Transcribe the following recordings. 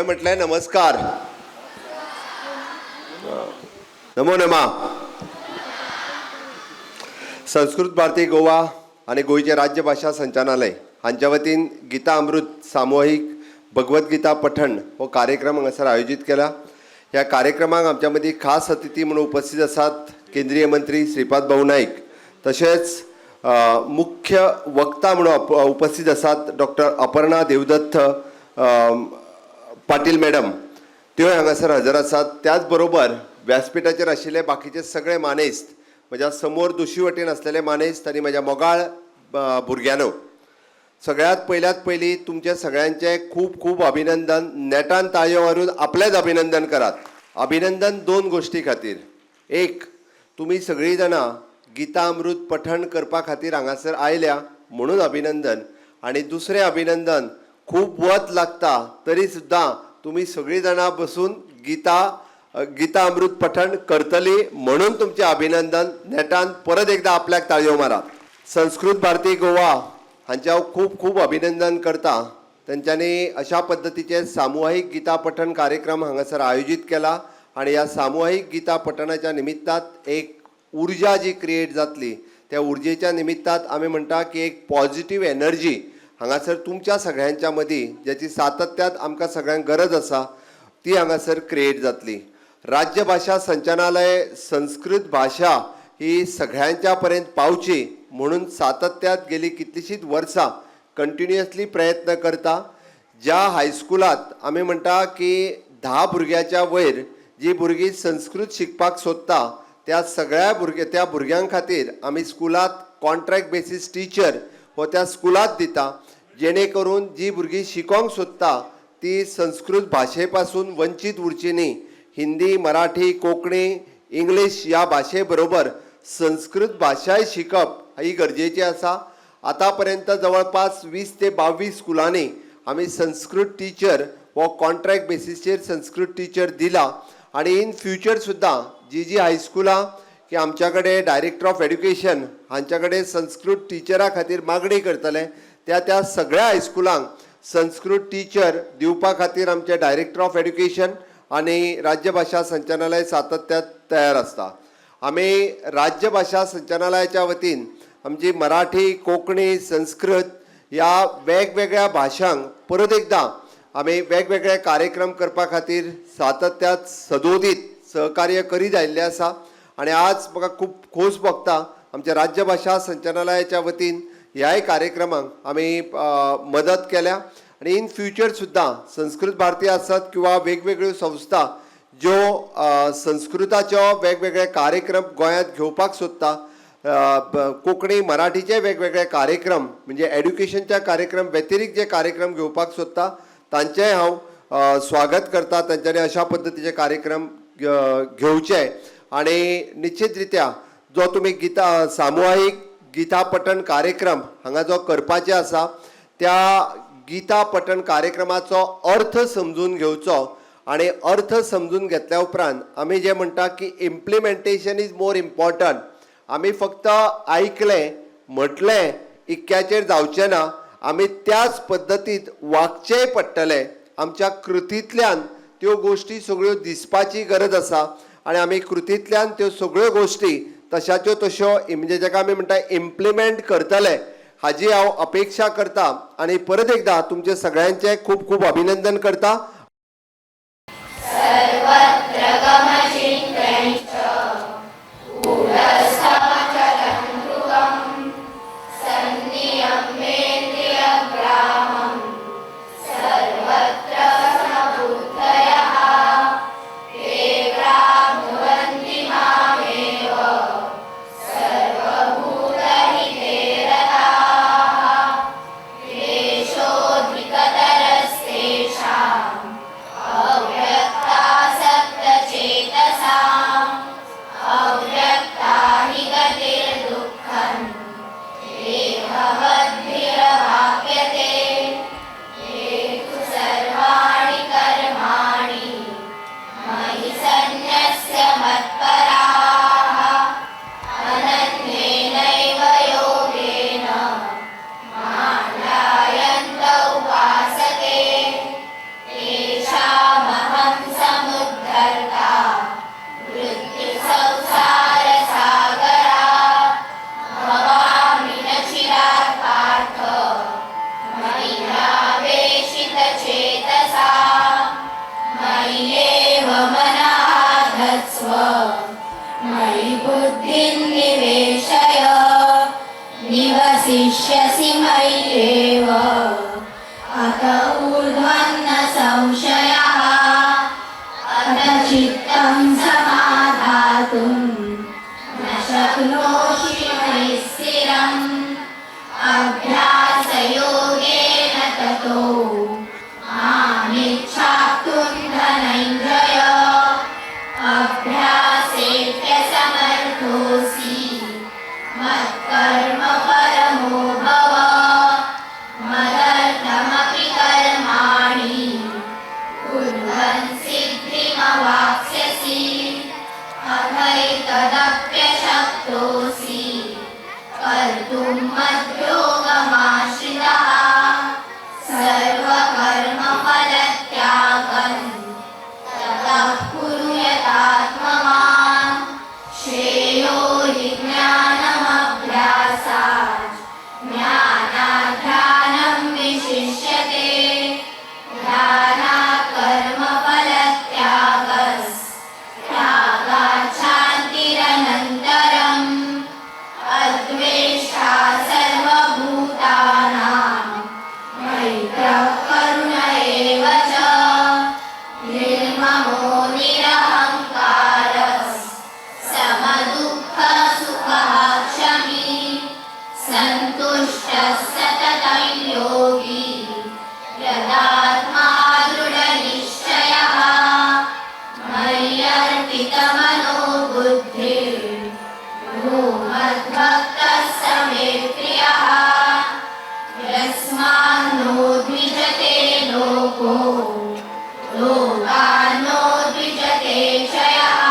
हांवें म्हटलें नमस्कार. नमो नमा. संस्कृत भारती गोवा आनी गोंयचें राज्य भाशा संचालनालय हांच्या वतीन गीता अमृत सामुहीक भगवत गीता पठण हो कार्यक्रम हांगासर आयोजीत केला. ह्या कार्यक्रमाक आमच्या मदीं खास अतिथी म्हणून उपस्थित आसात केंद्रीय मंत्री श्रीपाद भाऊ नायक, तशेंच मुख्य वक्ता म्हणून उपस्थित आसात डॉक्टर अपर्णा देवदत्त पाटील मॅडम, त्यो हांगासर हजर आसात. त्याच बरोबर व्यासपिठाचेर आशिल्ले बाकीचे सगळे मानेस्त, म्हज्या समोर दुशी वटेन आसलेले मानेस्त आनी म्हज्या मोगाळ भुरग्यांनो, सगळ्यात पयल्यात पयलीं तुमचे सगळ्यांचे खूब खूब अभिनंदन. नेटान ताळयो मारून आपलेच अभिनंदन करात. अभिनंदन दोन गोश्टी खातीर. एक, तुमी सगळीं जाणां गीता अमृत पठण करपा खातीर हांगासर आयल्या म्हणून अभिनंदन. आनी दुसरें अभिनंदन, खूब वत लागता तरी सुद्दां तुमी सगळीं जाणां बसून गीता अमृत पठण करतली म्हणून तुमचें अभिनंदन. नेटान परत एकदां आपल्याक ताळयो मारात. संस्कृत भारती गोवा हांचें हांव खूब खूब अभिनंदन करता. तेंच्यांनी अशा पद्दतीचे सामुहीक गीता पठण कार्यक्रम हांगासर आयोजीत केला आनी ह्या सामुहीक गीता पठणाच्या निमित्तात एक उर्जा जी क्रिएट जातली, त्या उर्जेच्या निमित्तात आमी म्हणटा की एक पॉझिटीव एनर्जी हांगासर तुमच्या सगळ्यांच्या मदीं, ज्याची सातत्यात आमकां सगळ्यांक गरज आसा, ती हांगासर क्रिएट जातली. राज्य भाशा संचालनालय संस्कृत भाशा ही सगळ्यांच्या पर्यंत पावची म्हणून सातत्यात गेली कितलीशींच वर्सां कंटिन्युअसली प्रयत्न करता. ज्या हायस्कुलांत आमी म्हणटा की 10 भुरग्याच्या वयर जी भुरगीं संस्कृत शिकपाक सोदता, त्या सगळ्या भुरगे त्या भुरग्यां खातीर आमी स्कुलांत कॉन्ट्रॅक्ट बेसीस टिचर हो त्या स्कुलांत दिता, जेणे करून जी भुरगीं शिकोंक सोदता ती संस्कृत भाशे पासून वंचीत उरची न्ही. हिंदी, मराठी, कोंकणी, इंग्लीश ह्या भाशे बरोबर संस्कृत भाशाय शिकप ही गरजेची आसा. आतां पर्यंत जवळपास 20 ते 22 स्कुलांनी आमी संस्कृत टिचर हो कॉन्ट्रॅक्ट बेसीसचेर संस्कृत टिचर दिला. आनी इन फ्युचर सुद्दां जी जी हायस्कुलां की आमच्या कडेन डायरेक्टर ऑफ एड्युकेशन हांच्या कडेन संस्कृत टिचरा खातीर मागणी करतले, त्या त्या सगळ्या हायस्कुलांक संस्कृत टिचर दिवपा खातीर आमचे डायरेक्टर ऑफ एड्युकेशन आनी राज्य भाशा संचालनालय सातत्यात तयार आसता. आमी राज्य भाशा संचालनालयाच्या वतीन आमची मराठी, कोंकणी, संस्कृत ह्या वेगवेगळ्या भाशांक परत एकदां आमी वेगवेगळे कार्यक्रम करपा खातीर सातत्यात सदोदीत सहकार्य करीत आयिल्लें आसा. आनी आज म्हाका खूब खोस भोगता, आमच्या राज्य भाशा संचालनालयाच्या वतीन ह्याय कार्यक्रमांक आमी मदत केल्या. आनी इन फ्युचर सुद्दां संस्कृत भारती आसत किंवा वेगवेगळ्यो संस्था ज्यो संस्कृताच्यो वेगवेगळे कार्यक्रम गोंयांत घेवपाक सोदता, कोंकणी, मराठीचे वेगवेगळे कार्यक्रम म्हणजे एड्युकेशनच्या कार्यक्रम व्यतिरिक्त जे कार्यक्रम घेवपाक सोदता, तांचेय हांव स्वागत करता. तांच्यांनी अशा पद्दतीचे कार्यक्रम घेवचे. आनी निश्चित रित्या जो तुमी गीता सामुहीक गीता पठण कार्यक्रम हांगा जो करपाचे आसा, त्या गीता पठण कार्यक्रमाचो अर्थ समजून घेवचो. आनी अर्थ समजून घेतल्या उपरांत आमी जे म्हणटा की इम्प्लिमेंटेशन is more important. आमी फक्त आयकलें म्हटलें इतक्याचेर जावचें ना, आमी त्याच पद्दतींत वागचेंय पडटलें. आमच्या कृतींतल्यान त्यो गोश्टी सगळ्यो दिसपाची गरज आसा. आनी आमी कृतींतल्यान त्यो सगळ्यो गोश्टी तशाच्यो तश्यो, म्हणजे जाका आमी म्हणटा, इम्प्लिमेंट करतले हाजी हांव अपेक्षा करता. आनी परत एकदां तुमचे सगळ्यांचें खूब खूब अभिनंदन करता. सर्वत्र गमचिन्त्यं कूटस्थमचलं ध्रुवं सन्नियम्येन्द्रियग्रामं सर्वत्र समबुद्धयः ते प्राप्नुवन्ति मामेव सर्वभूतहिते रताः. क्लेशोऽधिकतरस्तेषाम् अव्यक्तासक्तचेतसाम्. मयि बुद्धिं निवेशय निवसिष्यसि मय्येव अत ऊर्ध्वं न संशयः। अथ चित्तं समाधातुं न शक्नोषि मयि स्थिरम्। अभ्यासयोगेन ततो मामिच्छाप्तुं धनञ्जय। अभ्यासेऽप्यसमर्थोऽसि मत्कर्म परमो भव। मदर्थमपि कर्माणि कुर्वन् सिद्धिमवाप्स्यसि। अथैतदप्यशक्तोऽसि कर्तुं मद्योगमाश्रितः। सर्वकर्मफलत्यागं ततः कुरु यतात्मवान्। श्रेयो हि ज्ञानमभ्यासात् ज्ञानात् ध्यानं विशिष्यते। ध्यानात् कर्मफलत्यागस्त्यागात् शान्तिरनन्तरम्। अद्वेष्टा सर्वभूतानां मैत्रः करुण एव च। निर्ममो निरहङ्कारः समदुःखसुखः क्षमी। सन्तुष्टः सततं योगी यदात्मा दृढनिश्चयः। मय्यर्पितमनो बुद्धिर्यो मद्भक्तः स मे प्रियः। यस्मान्नो द्विजते लोको लोकान्नो द्विजते क्षयः।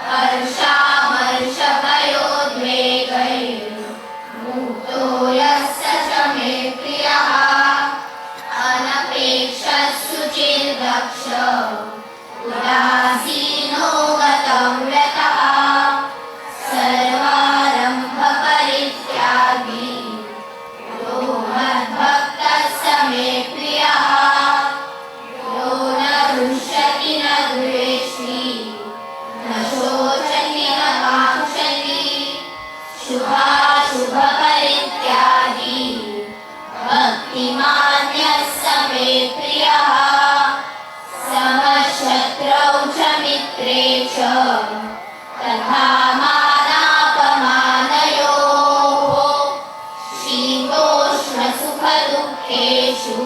हर्षामर्षभयोद्वेगैर्मुक्तो यः स च मे प्रियः। अनपेक्षः शुचिर्दक्ष उदासीनो गतव्यतः। सर्वारम्भपरित्यागी यो मद्भक्तः स मे प्रियः। यो न रुष्यति न द्वेष्टि न शोचति न काङ्क्षति। शुभाशुभपरित्यागी भक्तिमान्यः स मे प्रियः। समशत्रौ च मित्रे च तथा मानापमानयोः। शीतोष्णसुखदुःखेषु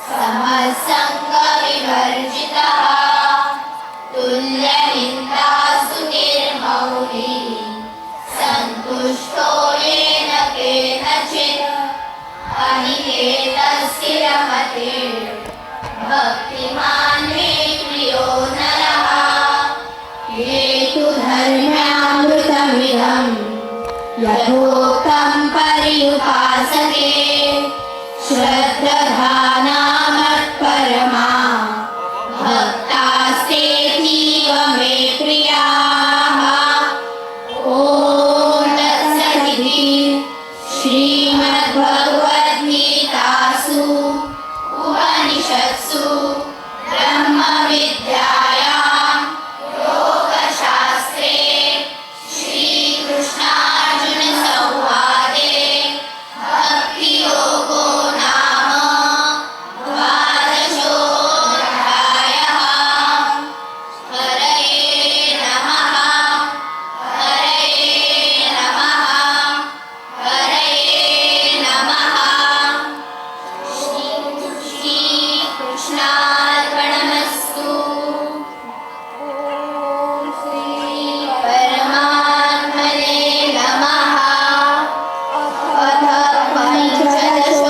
समसङ्गविवर्जितः। तुल्यनिन्दास्तुतिर्मौनी सन्तुष्टो येन केनचित्। अनिकेतस्थिरमतिर्भक्तिमान् मे प्रियो नरः। ये तु धर्म्यामृतमिदं यथोक्तं पर्युपासते। श्रद्दधाना मत्परमा भक्तास्तेऽतीव मे प्रियाः। ॐ तत्सदिति श्रीमद्भगवद्गीतासु उपनिषत्सु ब्रह्मविद्यायां योगशास्त्रे श्रीकृष्णार्जुनसंवादे भक्तियोगो नाम द्वादशोऽध्यायः। हरये नमः। हरये नमः। हरये नमः। श्रीकृष्णार्पणमस्तु। ॐ श्री परमात्मने नमः। अथ पञ्चदशोऽध्यायः।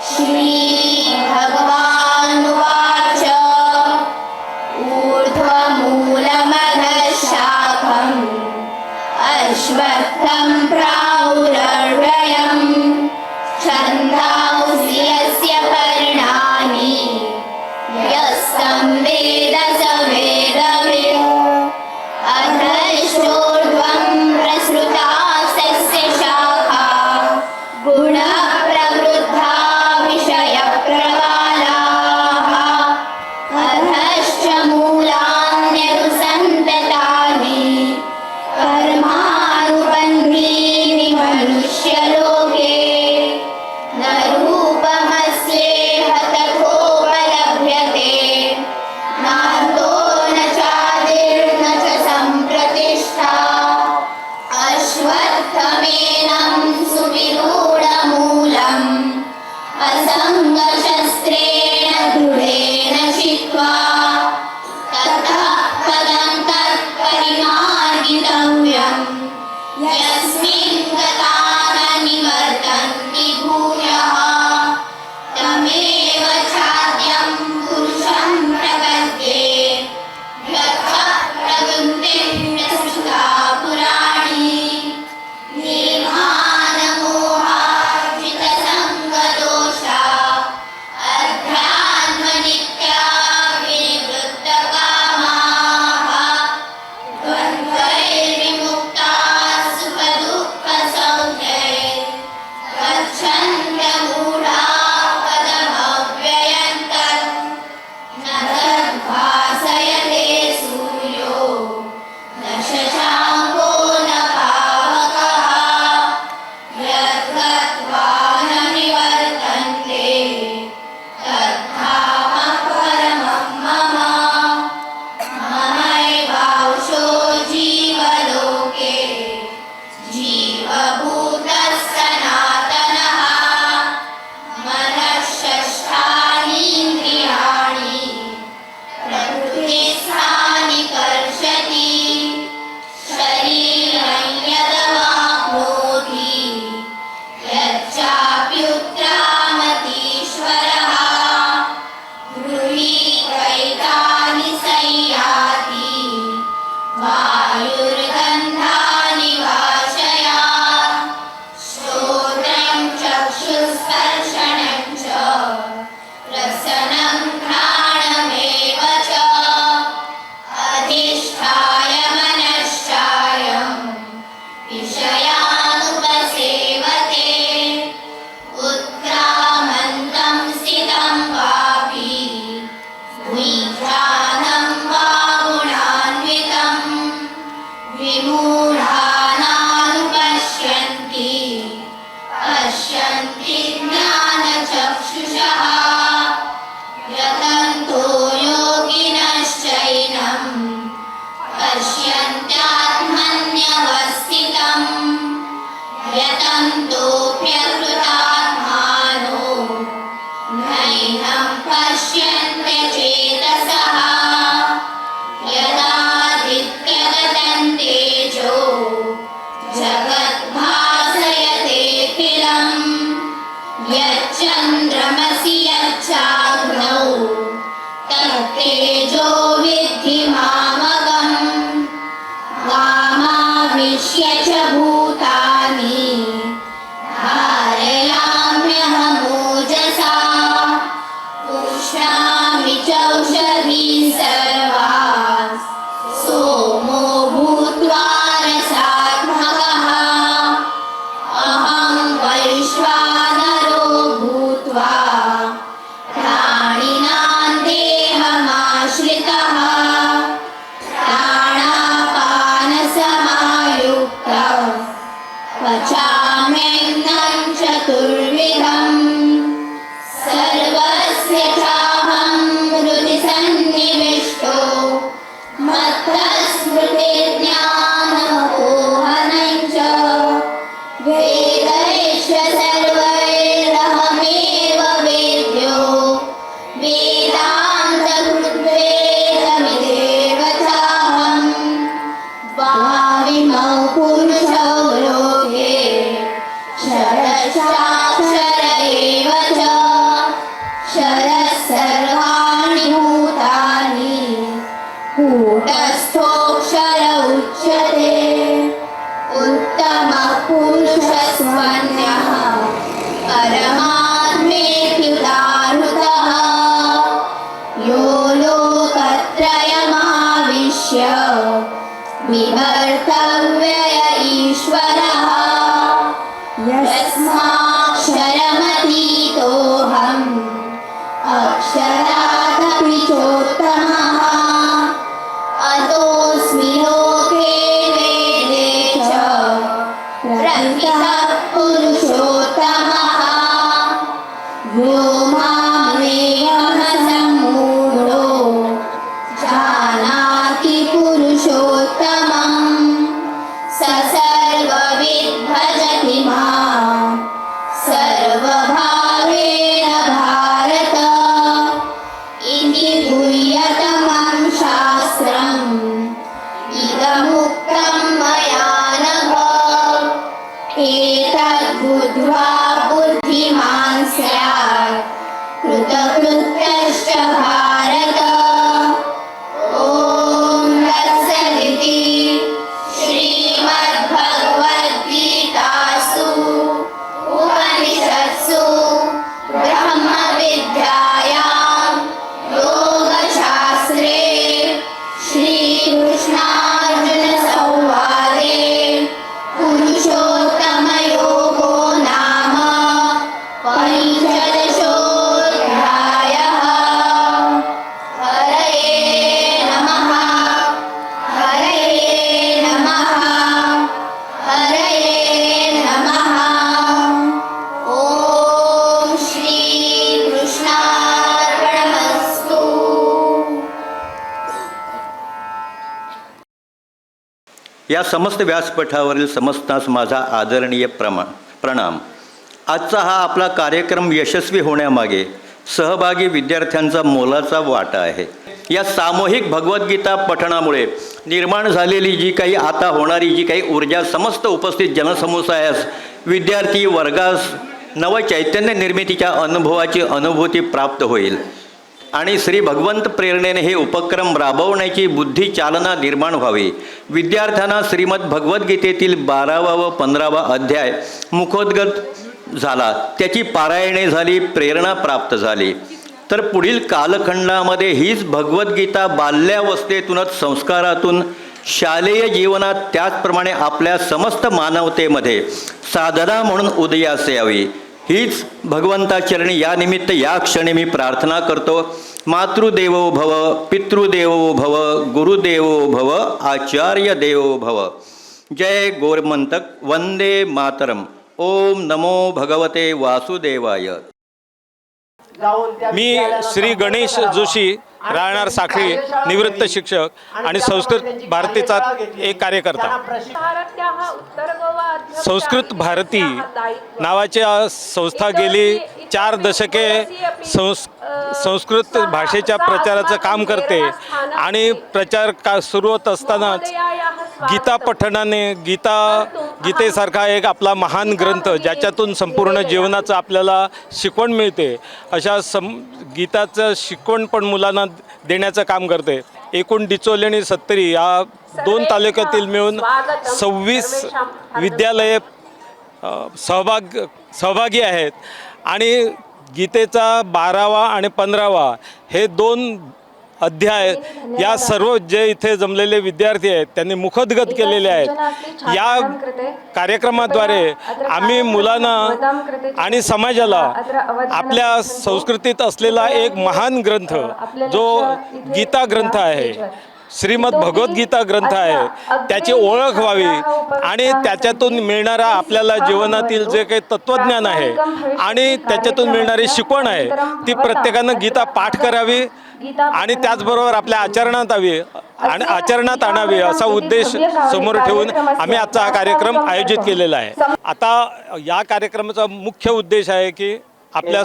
श्रीभगवानुवाच। ऊर्ध्वमूलमधः शाखम् अश्वत्थं प्राहुरव्ययम्। छन्दांसि यस्य पर्णानि यस्तं वेद स वेदवित्। अधश्चोर्ध्वं प्रसृतास्तस्य शाखा गुणप्रवृद्धा विषयप्रवालाः। अधश्च कूटस्थोऽक्षर उच्यते। उत्तमः पुरुषस्त्वन्यः परमात्मेत्युदाहृतः। यो लोकत्रयमाविश्य बिभर्तव्यय ईश्वरः। यस्माक्षरमतीतोऽहम् अक्षरादपि चोत्तमः। अतोऽस्मि लोके वेदे च प्रथितः पुरुषोत्तमः। यो मामेवमसम्मूढो जानाति पुरुषोत्तमं स सर्वविद् भजति मां सर्वभावेन भारत। इति गुह्यतमं शास्त्रम् इदमुक्तं मया नघ। एतद्बुद्ध्वा बुद्धिमान् स्यात् कृतकृत्यश्च भारत। ॐ तत्सदिति श्रीमद्भगवद्गीतासु उपनिषत्सु ब्रह्मविद्यायां योगशास्त्रे श्रीकृष्णार्जुनसंवादे पुरुषोत्तमयोगो नाम पञ्चदशोऽध्यायः। हरये नमः। हरये नमः। हरये नमः। ॐ श्रीकृष्णार्पणमस्तु। या समस्त व्यासपीठावरील समस्तांस माझा आदरणीय प्रणाम. आजचा हा आपला कार्यक्रम यशस्वी होण्यामागे सहभागी विद्यार्थ्यांचा मोलाचा वाटा आहे. या सामूहिक भगवद्गीता पठणामुळे निर्माण झालेली जी काही आता होणारी जी काही ऊर्जा समस्त उपस्थित जनसमुदायास, विद्यार्थी वर्गास नवचैतन्य निर्मितीच्या अनुभवाची अनुभूती प्राप्त होईल आणि श्री भगवंत प्रेरणेने हे उपक्रम राबवण्याची बुद्धी चालना निर्माण व्हावी. विद्यार्थ्यांना श्रीमद भगवद्गीतेतील 12वा व 15वा अध्याय मुखोद्गत झाला, त्याची पारायणे झाली, प्रेरणा प्राप्त झाली. तर पुढील कालखंडामध्ये हीच भगवद्गीता बाल्यावस्थेतूनच संस्कारातून शालेय जीवनात त्याचप्रमाणे आपल्या समस्त मानवतेमध्ये साधना म्हणून उदयास यावी, हीच भगवंताचरणी या निमित्त या क्षणी मी प्रार्थना करतो. मातृदेवो भव, पितृदेवो भव, गुरुदेवो भव, आचार्य देवो भव. जय गोरमंतक. वंदे मातरम. ओम नमो भगवते वासुदेवाय. मी श्री गणेश जोशी, राहणार साखळी, निवृत्त शिक्षक आणि संस्कृत भारतीचा एक कार्यकर्ता. संस्कृत भारती नावाच्या संस्था गेली 4 दशके संस्कृत भाषेच्या प्रचाराचं काम करते आणि प्रचार का सुरू होत असतानाच गीता पठणाने गीतेसारखा एक आपला महान ग्रंथ ज्याच्यातून संपूर्ण जीवनाचं आपल्याला शिकवण मिळते, अशा गीताचं शिकवण पण मुलांना देण्याचं काम करते. एकूण डिचोली आणि सत्तरी या 2 तालुक्यातील मिळून 26 विद्यालये सहभागी आहेत आणि गीतेचा 12वा आणि 15वा हे 2 अध्याय या सर्व जे इथे जमलेले विद्यार्थी आहेत त्यांनी मुखोद्गत केलेले आहेत. या कार्यक्रमाद्वारे आम्ही मुलांना आणि समाजाला आपल्या संस्कृतीत असलेला एक महान ग्रंथ जो गीता ग्रंथ आहे, श्रीमद भगवद्गीता ग्रंथ आहे, त्याची ओळख व्हावी आणि त्याच्यातून मिळणारा आपल्याला जीवनातील जे काही तत्त्वज्ञान आहे आणि त्याच्यातून मिळणारी शिकवण आहे ती प्रत्येकानं गीता पाठ करावी आणि त्याचबरोबर आपल्या आचरणात हवी आणि आचरणात आणावी असा उद्देश समोर ठेवून आम्ही आजचा हा कार्यक्रम आयोजित केलेला आहे. आता या कार्यक्रमाचा मुख्य उद्देश आहे की आपल्या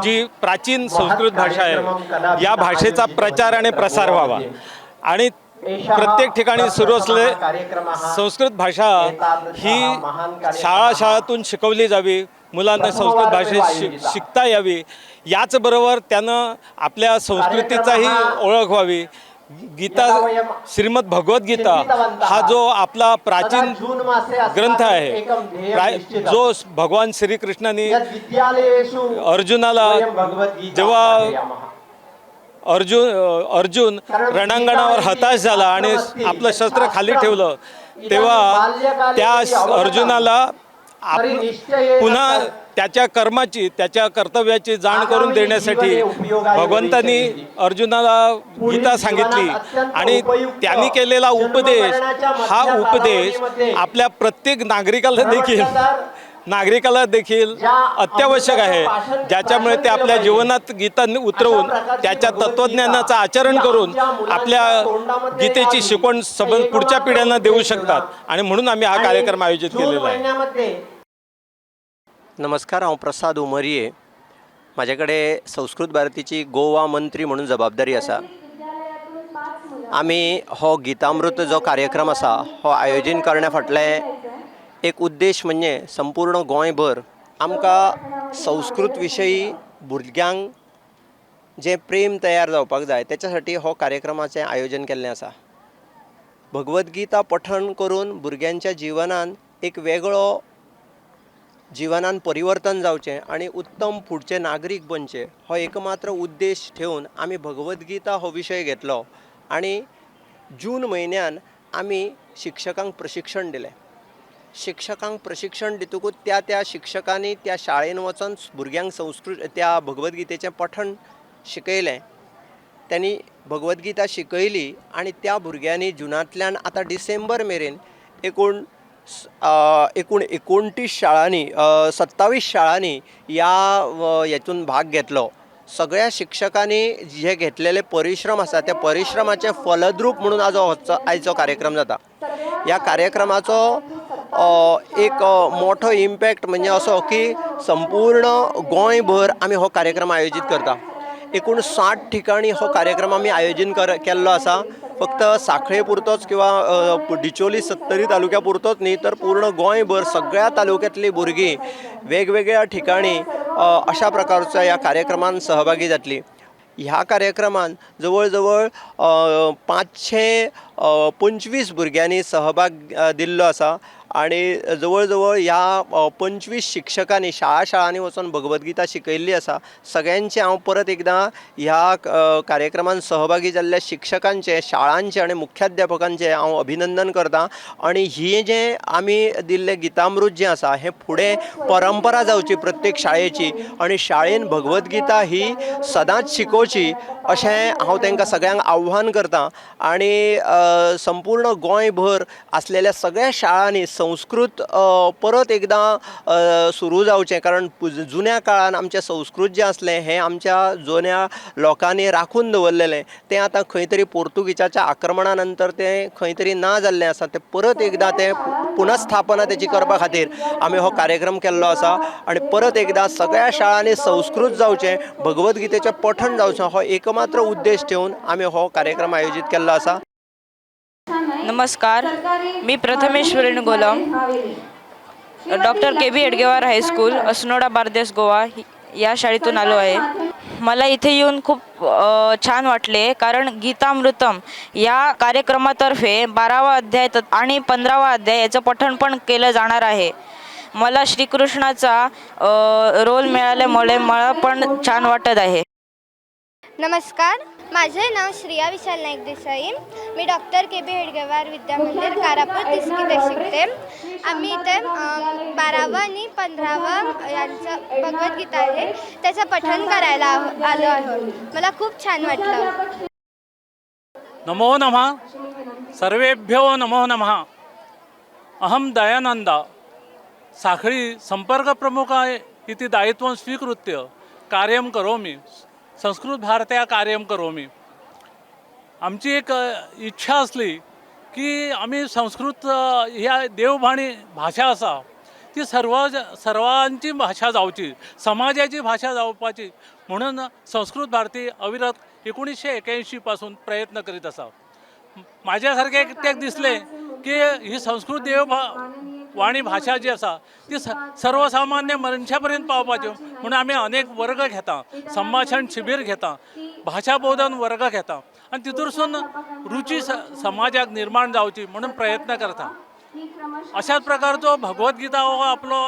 जी प्राचीन संस्कृत भाषा आहे या भाषेचा प्रचार आणि प्रसार व्हावा आणि प्रत्येक ठिकाणी सुरू असले संस्कृत भाषा ही शाळा शाळातून शिकवली जावी, मुलांना संस्कृत भाषेत शिकता यावी, याचबरोबर त्यांना आपल्या संस्कृतीचाही ओळख व्हावी. गीता, श्रीमद भगवद्गीता हा जो आपला प्राचीन ग्रंथ आहे, जो भगवान श्रीकृष्णाने अर्जुनाला, जेव्हा अर्जुन अर्जुन रणांगणावर हताश झाला आणि आपलं शस्त्र खाली ठेवलं, तेव्हा त्या अर्जुनाला आप पुन्हा त्याच्या कर्माची, त्याच्या कर्तव्याची जाण करून देण्यासाठी भगवंतांनी अर्जुनाला गीता सांगितली आणि त्यांनी केलेला उपदेश, हा उपदेश आपल्या प्रत्येक नागरिकाला देखील अत्यावश्यक आहे, ज्याच्यामुळे ते आपल्या जीवनात गीता उतरवून, त्याच्या तत्त्वज्ञानाचं आचरण करून आपल्या गीतेची शिकवण सबंध पुढच्या पिढ्यांना देऊ शकतात आणि म्हणून आम्ही हा कार्यक्रम आयोजित केलेला आहे. नमस्कार, हांव प्रसाद उमरये. म्हाजे कडेन संस्कृत भारतीची गोवा मंत्री म्हणून जबाबदारी आसा. आमी हो गितामृत जो कार्यक्रम आसा, हो आयोजन करण्या फाटलें एक उद्देश म्हणजे संपूर्ण गोंयभर आमकां संस्कृत विशयी भुरग्यांक जें प्रेम तयार जावपाक जाय, तेच्या साठी हो कार्यक्रमाचें आयोजन केल्लें आसा. भगवत गीता पठण करून भुरग्यांच्या जिवनान एक वेगळो जिवनान परिवर्तन जावचें आनी उत्तम फुडचे नागरीक बनचे, हो एकमात्र उद्देश ठेवन आमी भगवत गीता हो विशय घेतलो आनी जून म्हयन्यान आमी शिक्षकांक प्रशिक्षण दिलें. शिक्षकांक प्रशिक्षण दितकूच त्या त्या शिक्षकांनी त्या शाळेन वचोन भुरग्यांक संस्कृत त्या भगवत गीतेचें पठण शिकयलें. त्यांनी भगवत गीता शिकयली आनी त्या भुरग्यांनी जुनांतल्यान आतां डिसेंबर मेरेन एकूण एकूण 29 शाळांनी, 27 शाळांनी ह्या हेतून भाग घेतलो. सगळ्या शिक्षकांनी जे घेतलेले परिश्रम आसा, त्या परिश्रमाचें फलद्रूप म्हणून आज हो आयचो कार्यक्रम जाता. ह्या कार्यक्रमाचो एक मोठो इम्पॅक्ट म्हणजे असो की संपूर्ण गोंयभर आमी हो कार्यक्रम आयोजीत करता. एकूण 60 ठिकाणी हो कार्यक्रम आमी आयोजन केल्लो आसा. फक्त साखळे पुरतोच किंवा डिचोली सत्तरी तालुक्या पुरतोच न्ही, तर पूर्ण गोंयभर सगळ्या तालुक्यांतलीं भुरगीं वेगवेगळ्या ठिकाणी अशा प्रकारच्या ह्या कार्यक्रमान सहभागी जातलीं. ह्या कार्यक्रमान जवळ जवळ 525 भुरग्यांनी सहभाग दिल्लो आसा आनी जवळ जवळ ह्या 25 शिक्षकांनी शाळा शाळांनी वचोन भगवत गीता शिकयल्ली आसा. सगळ्यांचें हांव परत एकदां ह्या कार्यक्रमान सहभागी जाल्ल्या शिक्षकांचें, शाळांचें आनी मुख्याध्यापकांचें हांव अभिनंदन करतां. आनी ही जें आमी दिल्लें गितामृत जें आसा, हें फुडें परंपरा जावची प्रत्येक शाळेची आनी शाळेन भगवत गीता ही सदांच शिकोवची, अशें हांव तांकां सगळ्यांक आव्हान करतां. आनी संपूर्ण गोंयभर आसलेल्या सगळ्या शाळांनी संस्कृत परत एकदां सुरू जावचें, कारण जुन्या काळान आमचें संस्कृत जें आसलें, हें आमच्या जुन्या लोकांनी राखून दवरलेलें. तें आतां खंय तरी पोर्तुगीजाच्या आक्रमणा नंतर तें खंय तरी ना जाल्लें आसा. तें परत एकदां तें पुनस्थापना तेची करपा खातीर आमी हो कार्यक्रम केल्लो आसा. आनी परत एकदां सगळ्या शाळांनी संस्कृत जावचें, भगवत गीतेचें पठण जावचें, हो एकमात्र उद्देश ठेवन आमी हो कार्यक्रम आयोजीत केल्लो आसा. नमस्कार, मी प्रथमेश गोलम, डॉक्टर के बी हेडगेवार हायस्कूल, असनोडा, बार्देस, गोवा या शाळेतून आलो आहे. मला इथे येऊन खूप छान वाटले, कारण गीतामृतम या कार्यक्रमातर्फे 12वा अध्याय आणि 15वा अध्याय याचं पठण पण केलं जाणार आहे. मला श्रीकृष्णाचा रोल मिळाल्यामुळे मला पण छान वाटत आहे. नमस्कार, माझे नाव श्रिया विशाल नाईक देसाई. मी डॉक्टर के बी हेडगेवार विद्यामंदिर, कारापूर, तिसगीत शिकते. आम्ही इथे 12वं आणि 15वं यांचं भगवद्गीता आहे, त्याचं पठण करायला आलो आहोत. मला खूप छान वाटलं. नमो नमः, सर्वेभ्यो नमो नमः. अहं दयानंद साखळी संपर्कप्रमुख इति दायित्वं स्वीकृत्य कार्यं करोमि. संस्कृतभारत्या कार्यं करोमि. आमची एक इच्छा आसली की आमी संस्कृत ह्या देवभाणी भाशा आसा, ती सर्वांची भाशा जावची, समाजाची भाशा जावपाची म्हणून संस्कृत भारती अविरत 1981 पासून प्रयत्न करीत आसा. म्हाज्या सारकें एकट्याक दिसलें की ही संस्कृत देव वाणी भाशा जी आसा, ती सर्वसामान्य मनशा पर्यंत पावपाची म्हणून आमी अनेक वर्ग घेता, संभाशण शिबीर घेता, भाशा बोधन वर्ग घेता. आनी तितूरसून रुची समाजाक निर्माण जावची म्हणून प्रयत्न करता. अशाच प्रकारचो भगवद्गीता हो आपलो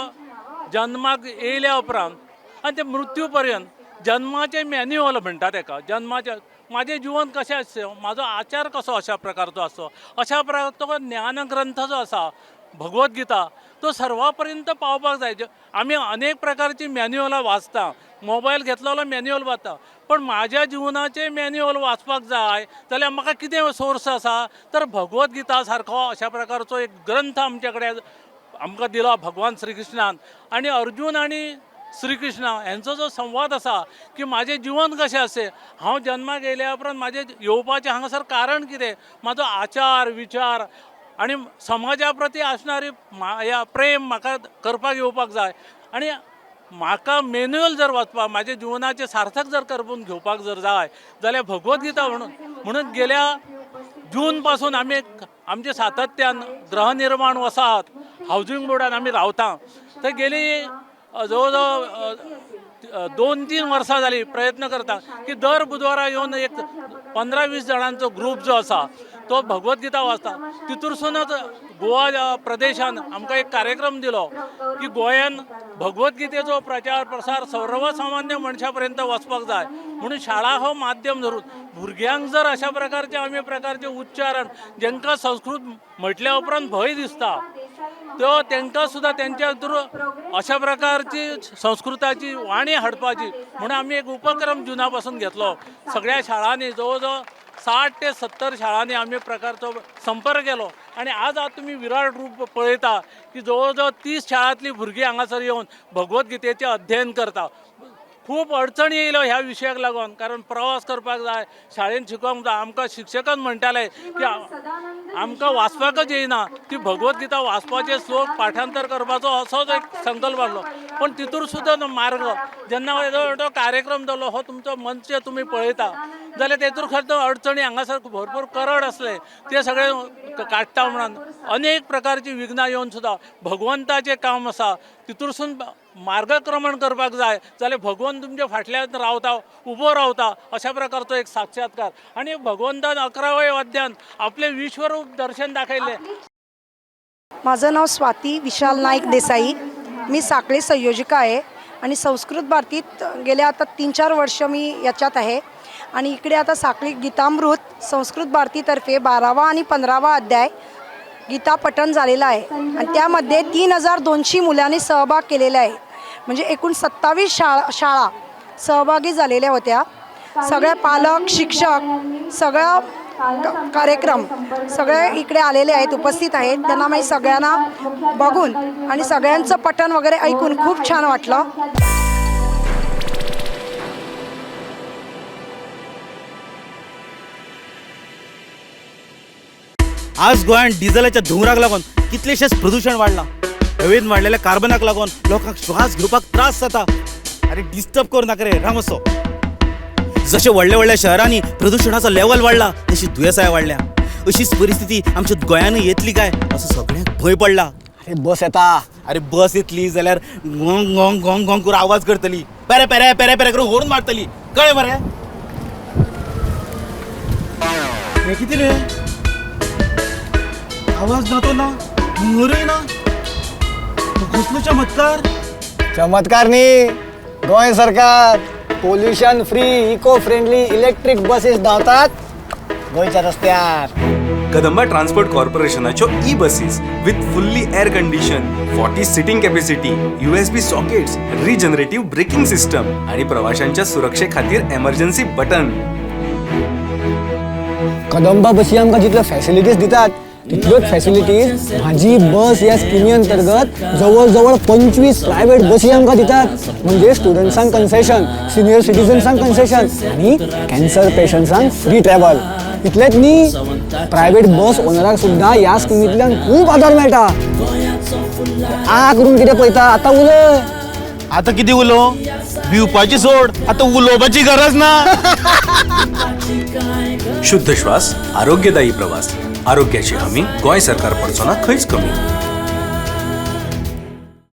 जन्माक येयल्या उपरांत आनी ते मृत्यू पर्यंत जन्माचें मॅन्युअल म्हणटा तेका. जन्माचें म्हाजें जिवन कशें आसचें, म्हाजो आचार कसो अशा प्रकारचो आसचो, अशा प्रकारचो ज्ञानग्रंथ जो आसा भगवद्गीता तो सर्वा पर्यंत पावपाक जाय. आमी अनेक प्रकारची मॅन्युअलां वाचता, मोबायल घेतलो जाल्यार मॅन्युअल वाचता, पण म्हाज्या जिवनाचें मॅन्युअल वाचपाक जाय जाल्यार म्हाका कितें सोर्स आसा तर भगवद्गीता सारको अशा प्रकारचो एक ग्रंथ आमचे कडेन आमकां दिला भगवान श्रीकृष्णान. आनी अर्जून आनी श्रीकृष्ण हेंचो जो संवाद आसा की म्हाजें जिवन कशें आसचें, हांव जन्माक येयल्या उपरांत म्हाजें येवपाचें हांगासर कारण कितें, म्हाजो आचार विचार आनी समाजा प्रती आसणारी माया प्रेम म्हाका करपाक येवपाक जाय. आनी म्हाका मॅन्युअल जर वाचपाक म्हाज्या जिवनाचें सार्थक जर करून घेवपाक जर जाय जाल्यार भगवद्गीता म्हणून गेल्या जून पासून आमी आमचे सातत्यान गृहनिर्माण वसाहत हावजींग बोर्डान आमी रावता. थंय गेली जवळ जवळ 2-3 वर्सां जाली प्रयत्न करता की दर बुधवारा येवन एक 15-20 जाणांचो ग्रूप जो आसा तो भगवद्गीता वाचता. तितूरसूनच गोवा प्रदेशान आमकां एक कार्यक्रम दिलो की गोंयान भगवद्गीतेचो प्रचार प्रसार सर्वसामान्य मनशा पर्यंत वचपाक जाय म्हणून शाळा हो माध्यम धरून भुरग्यांक जर अशा प्रकारचे आमी प्रकारचे उच्चारण जेंकां संस्कृत म्हटल्या उपरांत भंय दिसता तो तांकां सुद्दां तेंच्या थ्रू अशा प्रकारची संस्कृताची वाणी हाडपाची म्हणून आमी एक उपक्रम जुना पासून घेतलो. सगळ्या शाळांनी जवळ जवळ 60 ते 70 शाळांनी आमी प्रकारचो संपर्क केलो आनी आज तुमी विराट रूप पळयता की जवळ जवळ 30 शाळांतली भुरगीं हांगासर येवन भगवद्गीतेचें अध्ययन करता. खूब अडचणी येयल्यो ह्या विशयाक लागून, कारण प्रवास करपाक जाय, शाळेन शिकोवंक जाय. आमकां शिक्षकान म्हणटाले की आमकां वाचपाकच येयना, ती भगवद्गीता वाचपाचे श्लोक पाठांतर करपाचो असोच एक संकल्प आसलो. पण तितूर सुद्दां मार्ग जेन्ना येदो व्हडलो कार्यक्रम जालो हो तुमचो मंच तुमी पळयता जाल्यार तेतूर खरें अडचणी हांगासर भरपूर करड आसले ते सगळे काडटा म्हणून अनेक प्रकारची विघ्नां येवन सुद्दां भगवंताचें काम आसा तितूरसून मार्गक्रमण करपाक जाय जाल्यार भगवंत तुमच्या फाटल्यान रावता, उबो रावता अशा प्रकारचो एक साक्षात्कार. आनी भगवंतान 11व्या अध्यान आपलें विश्वरूप दर्शन दाखयलें. माझं नाव स्वाती विशाल नाईक देसाई. मी साखळी संयोजिका आहे आणि संस्कृत भारतीत गेल्या आता 3-4 वर्ष मी याच्यात आहे. आणि इकडे आता साखळी गीतामृत संस्कृत भारतीतर्फे 12वा आणि 15वा अध्याय गीता पठण झालेला आहे आणि त्यामध्ये 3200 मुलांनी सहभाग केलेला आहे. म्हणजे एकूण 27 शाळा सहभागी झालेल्या होत्या. सगळ्या पालक, शिक्षक, सगळा कार्यक्रम सगळे इकडे आलेले आहेत, उपस्थित आहेत. त्यांना मी सगळ्यांना बघून आणि सगळ्यांचं पठण वगैरे ऐकून खूप छान वाटलं. आज गोंयांत डिझलाच्या धुंवराक लागून कितलेशेच प्रदूषण वाडलां. हवेंत वाडलेल्या कार्बनाक लागून लोकांक श्वास घेवपाक त्रास जाता. अरे डिस्टर्ब करूं नाका रे रामसो. जशें व्हडल्या व्हडल्या शहरांनी प्रदुशणाचो लेवल वाडला तशी दुयेंसाय वाडल्या. अशीच परिस्थिती आमच्या गोंयानूय येतली काय असो सगळ्यांक भंय पडला. अरे बस येता. अरे बस येतली जाल्यार गोंग गोंग गोंग गोंग करून आवाज करतली, पेरे पेरे पेरे पेरे करून होर्न मारतली, कळ्ळें मरे? हें कितें रे, आवाज ना तो ना, धुंवरय ना, कसलो चमत्कार. चमत्कार न्ही, गोंय सरकार pollution free eco friendly electric buses धांवतात गोंयच्या रस्त्यार. कदंबा ट्रान्सपोर्ट कॉर्पोरेशनाच्यो e buses with fully air condition, 40 seating capacity, USB sockets, regenerative braking system आणि प्रवाशांच्या सुरक्षे खातीर एमर्जन्सी बटन. कदंबा बसी आमकां जितल्यो फॅसिलिटीज दितात तितल्योच फॅसिलिटीज म्हाजी बस ह्या स्किमी अंतर्गत जवळ जवळ 25 प्रायव्हेट बसी आमकां दितात. म्हणजे स्टुडंट्सांक कन्सेशन, सिनियर सिटीजन्सांक कन्सेशन आनी कॅन्सर पेशंट्सांक फ्री ट्रॅव्हल. इतलेंच न्ही, प्रायव्हेट बस ओनराक सुद्दां ह्या स्किमींतल्यान खूब आदार मेळटा. आ करून कितें पळयता आतां उलय. आतां कितें उलोवं, भिवपाची सोड, आतां उलोवपाची गरज ना. शुद्ध श्वास, आरोग्यदायी प्रवास, आरोग्याची हमी गोंय सरकार पडचो ना खंयच कमी.